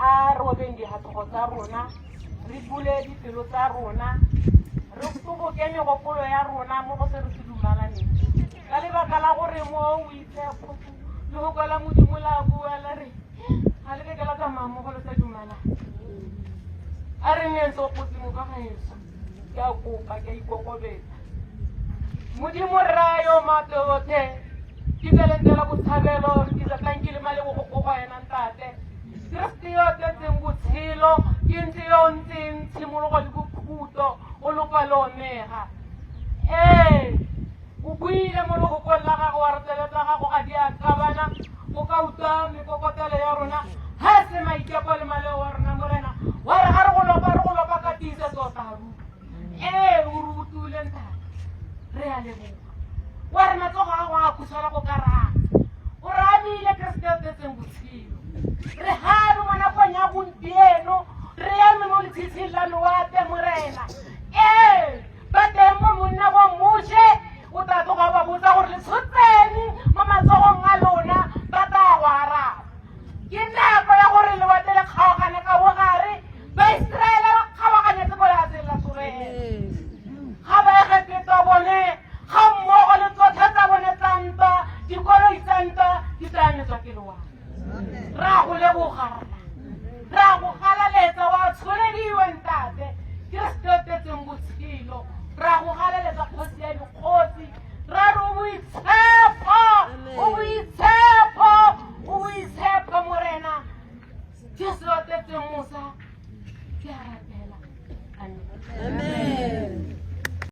A re obeng dihatlhogo tsa rona, re bule dipelo tsa rona, re soboke megopolo ya rona mo go se re se dumalaneng. Ka lebaka la gore mo o itshepho, lehoko la Modimo la bua la re, ga le ke la tsamaya mmogo le sa dumalana. A re nneng seoposengwe ka gaetsho, ke a kopa, ke a ikokobetsa. Modimo rra yo maatla otlhe, ke tla la botshabelo, ke tla tlang ke le malebogo ko go wena ntate. Keresete yo o tletseng botshelo, ke ntse yo o ntseng tshimologo le bokhutlo, o lopa le omega. Ee, o buile mo lehokong la gago wa re tsebe tsa gago ga di a qabana, o ka utlwa mekokotelo ya rona, ha e se maikepo le maleo wa rona Morena, wa re ga re go lopa, re go lopa ka tiisetso o tla rua. Ee, o re utlwile ntate, re a leboga. Wa re matsogo a go a khutshwala go ka raya. O re abile Keresete o tletseng botshelo. Re gano mo nakong ya gompieno, re eme mo letshitshing la loape Morena. Ee, ba teng mo monna go Moshe, o tla tloga ba botsa gore le tshotseng mo matsogong a lona, ba tla go araba. Ke nako ya gore lewatle le kgaogane ka bogare, Baiseraele ba kgabaganyetse ko lefatsheng la Tsholofelo. Ga Baegepeto bone ga mmogo le tsotlhe tsa bone tsa ntwa, dikoloi tsa ntwa di tla metswa ke loapi. Re a go leboga rra, re a go galaletsa, wa tsholediwe ntate, Keresete o tletseng botshelo. Re a go galaletsa kgosi ya dikgosi, ra re o boitshepo, o boitshepo, o boitshepo Morena. Jesu o tletseng mosa, ke a rapela. Amen. Amen.